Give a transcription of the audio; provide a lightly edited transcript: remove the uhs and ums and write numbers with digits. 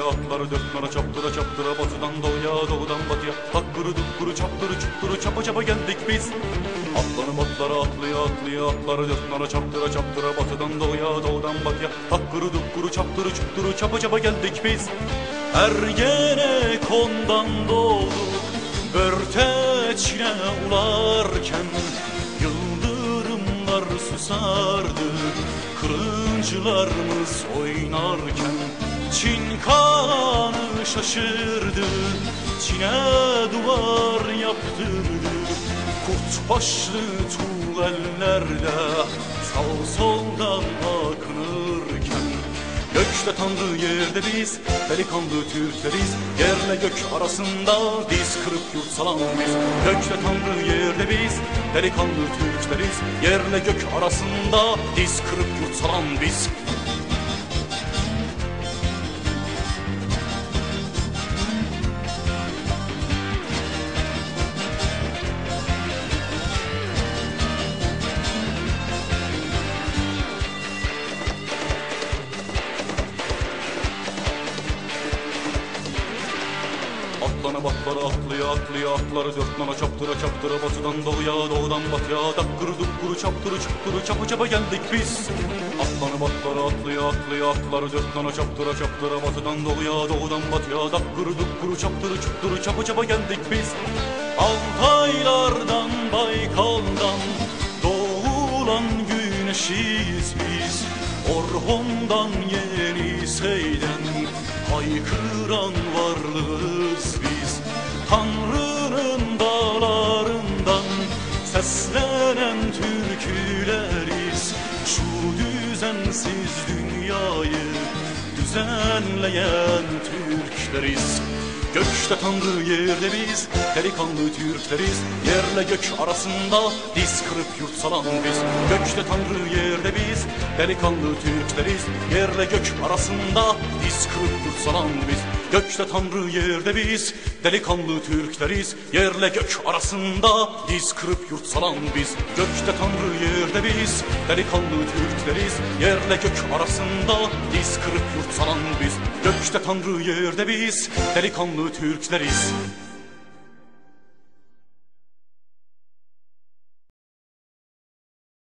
atlaya atları dört nala çaptıra çaptıra batıdan doğuya doğudan batıya Hakkırı dukkuru çaptırı çupturu çapa çapa geldik biz. Atlanıp atlara atlaya atlaya atları dört nala çaptıra çaptıra batıdan doğuya doğudan batıya Hakkırı dukkuru çaptırı çupturu çapa çapa geldik biz. Ergenekon'dan doğduk Börte Çin'e ularken Yıldırımlar susardı Kılıncılarımız oynarken Çin kanı şaşırdı Çin'e duvar yaptırdı Kurt başlı tuğellerde Sağ soldan akınırken Gökte Tanrı yerde biz Delikanlı Türkleriz Yerle gök arasında Diz kırıp yurt salan biz Gökte Tanrı yerde biz Delikanlı Türkleriz Yerle gök arasında Diz kırıp yurt salan biz. Atlanıp atlara atlaya atlaya atları dört nala çaptıra çaptıra batıdan doğuya doğudan batıya Dakkırı dukkuru çaptırı çupturu çapa çapa geldik biz. Atlanıp atlara atlaya atlaya atları dört nala çaptıra çaptıra batıdan doğuya doğudan batıya Dakkırı dukkuru çaptırı çupturu çapa çapa geldik biz. Altaylardan Baykal'dan doğulan güneşiz biz. Orhon'dan Yenisey'den haykıran varlığız biz. Tanrı'nın dağlarından seslenen türküleriz. Şu düzensiz dünyayı düzenleyen Türkleriz. Gökte Tanrı yerde biz, delikanlı Türkleriz. Yerle gök arasında diz kırıp yurt salan biz. Gökte Tanrı yerde biz, delikanlı Türkleriz. Yerle gök arasında diz kırıp yurt salan biz. Gökte Tanrı yerde biz, delikanlı Türkleriz. Yerle gök arasında diz kırıp yurt salan biz. Gökte Tanrı yerde biz, delikanlı Türkleriz. Yerle gök arasında diz kırıp yurt salan biz. Gökte Tanrı yerde biz, delikanlı Türkleriz.